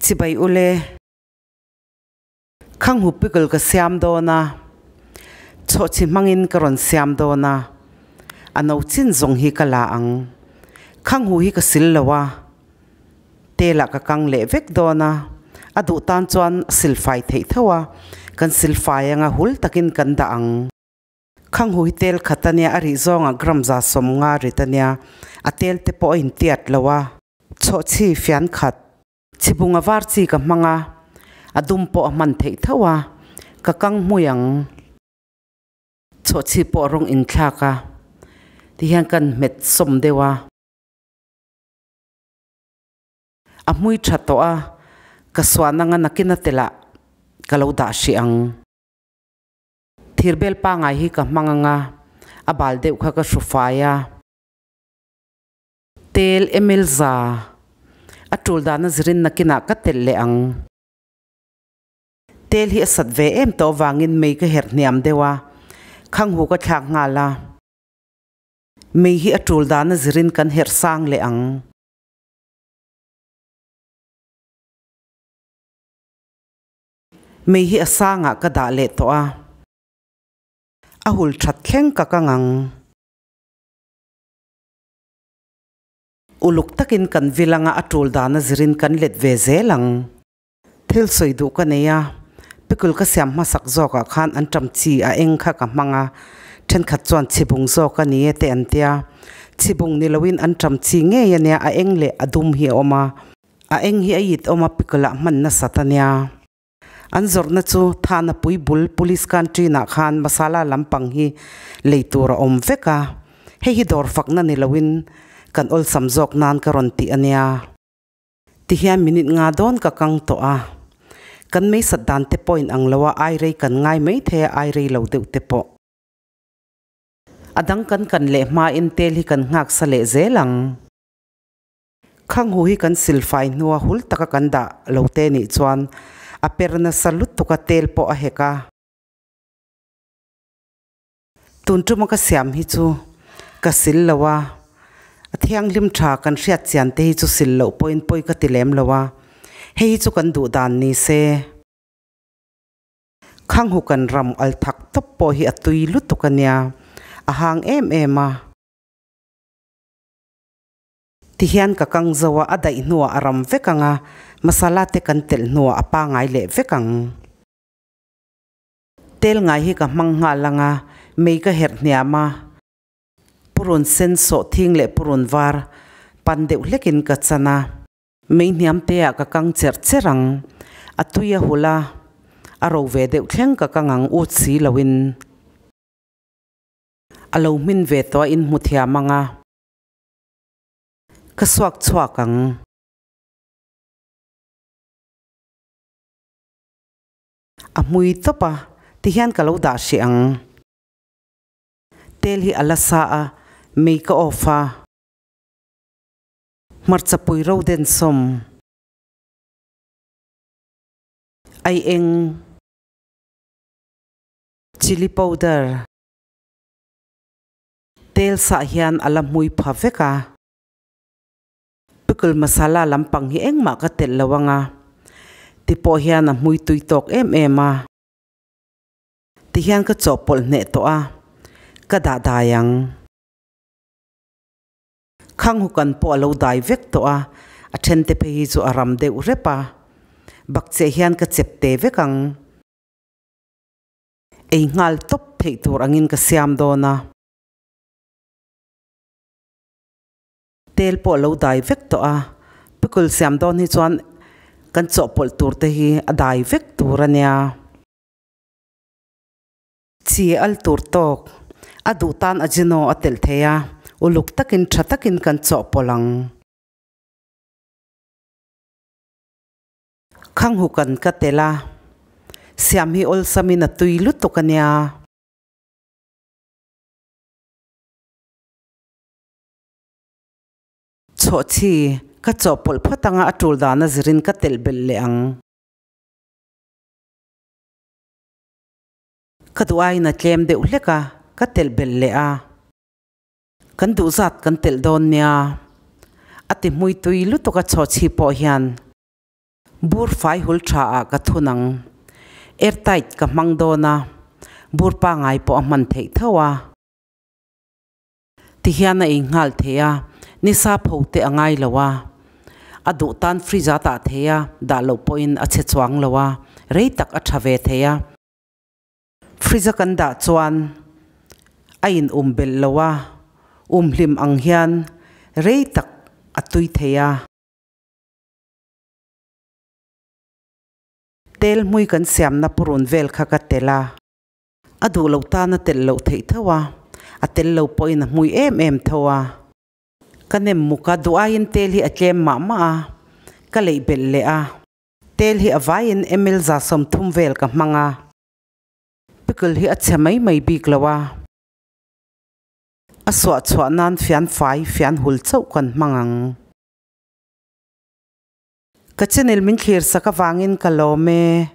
Chibai ule. Khanghu pickle ka siam dawn a, chhawhchhi hmangin ka rawn siam dawn a, a no chin zawng hi ka la ang. Khanghu hi ka sil lo a, telah ka kang leh vek dawn a, a duh tan chuan silfai theih tho a, kan silfai anga hul takin kan dah ang. Khanghu hi tel khat a nia, a rih zawngah gram 150 rit a nia, a tel te pawh a intiat lo a. Chhawhchhi fian khat. Chhibung a var chi ka hmang a, a dum pawh a hman theih tho a, ka kang hmui ang. Chhawhchhi pawh rawng inthlak a, tihian kan hmet sawm deuh a. A hmui tha tawh a, ka suan anga nakin a telh ah ka lo dah hrih ang. Thirbel pangai hi ka hmang anga, a bal deuh kha ka hru fai a. Tel ml za a tul dana zirin nakinah ka telh leh ang. Tel hi a sat ve em tawh avangin mei ka herh hniam deuh a, khanghu ka thlak nghal a. Mei hi a tul dana zirin kan herh sang leh ang. Mei hi a sangah ka dah leh tawh a, a hul that thleng ka kang ang. Uluk takin kan vil anga a tul dana zirin kan let ve zel ang. Thil sawi duh ka nei a, pickle ka siam hmasak zawkah khan an ṭam chi a eng kha ka hmang a, ṭhenkhat chuan chhibung zawk a ni e te an tia. Chhibung ni loin an ṭam chi ngei a nia, a eng leh a dum hi a awm a. A eng hi a it awm a pickle ah hman nasat a nia. An zawrhna chu Thana pui bul Police Canteen ah khan masala lampang hi lei tur a awm vek a. Hei hi dawr fakna ni loin kan awlsam zawk nan ka rawn tih a nia. Tihian minute nga dawn ka kang tawh a. Kan meisat dan te pawh in ang lo a, ai rei kan ngai mai thei a, ai rei lo deuh te pawh. A dang kan kan leh hmain tel hi kan nghak sa leh zel ang. Khanghu hi kan silfai hnua hul taka kan dah lo te nih chuan a per nasa lutuk a tel pawh a hek a. Tun tuma ka siam hi chu ka sil lo a, a thianghlim tha kan hriat chian te hi chu sil loh pawhin pawi ka ti lem lo a, hei hi chu kan duh dan ni se. Khanghu kan ram al thak tawp pawh hi a tui lutuk a nia, a hang em em a. Tihian ka kang zo a, a daih hnuah a ram vek ang a, masala te kan telh hnuah a pangai leh vek ang. Tel ngai hi ka hmang nghal ang a, mei ka herh hniam a, purun sen sawh thing leh purun var pan deuh hlekin ka chan a. Mei hniam te ah ka kang cherh cherh ang, a tui a hul a, a ro ve deuh thleng ka kang ang ut si loin. A lo hmin ve tawh a inhmu thiam ang a. Ka suak chhuak ang. A hmui tawp a, tihian ka lo dah hrih ang. Tel hi a la sa a, mei ka off a. Hmarcha pui ro den sawm. Ai eng. Chilli powder. Tel sah hian a la hmui pha vek a. Pickle masala lampang hi engmah ka telh lo anga ti pawh hian a hmui tui tawk em em a. Ti hian ka chawhpawlh hneh tawh a, ka dah dai ang. Khanghu kan pawh a lo dai vek tawh a, a then te phei hi chu a ram deuh rep a. Bakcheh hian ka chep te vek ang. Ei nghal tawp theih tur angin ka siam dawn a. Tel pawh lo dai vek tawh a, pickle siam dawn hi chuan kan chawhpawlh tur te hi a dai vek tur a nia. Chi al tur tawk, a duh tan ajino a telh thei a, uluk takin tha takin kan chawhpawlh ang. Khanghu kan ka telh a, siam hi awlsamin a tui lutuk a nia. Chhawhchhi, ka chawhpawlh phawt anga a tul dana zirin ka telh belh leh ang. Ka duh aiin a tlem deuh hlek a, ka telh belh leh a. Kan duh zat kan telh dawn nia. A ti hmui tui lutuk a chhawhchhi pawh hian. Bur fai hul tha ah ka thun ang. Air tight ka hmang dawn a, bur pangai pawh a hman theih tho a. Ti hian a ei nghal thei a, nisa pho te a ngai lo a. A duh tan fridge a dah thei a, dah loh pawhin a chhe chuang lo a, rei tak a tha ve thei a. Fridge a kan dah chuan a in um belh lo a, um hlim ang hian rei tak a tui thei a. Tel hmui kan siamna purun vel kha ka tel a. A duh loh tan a telh loh theih tho a, a tel lo pawhin a hmui em em tho a. Ka nem muk a, duh aiin tel hi a tlem mah mah a, ka leih belh leh a. Tel hi a vaiin ml 130 vel ka hmang a. Pickle hi a chhe mai mai bik lo a. A suah chhuah nan fian fai, fian hul chauh kan hmang ang. Ka channel min thlir sak avangin ka lawm e.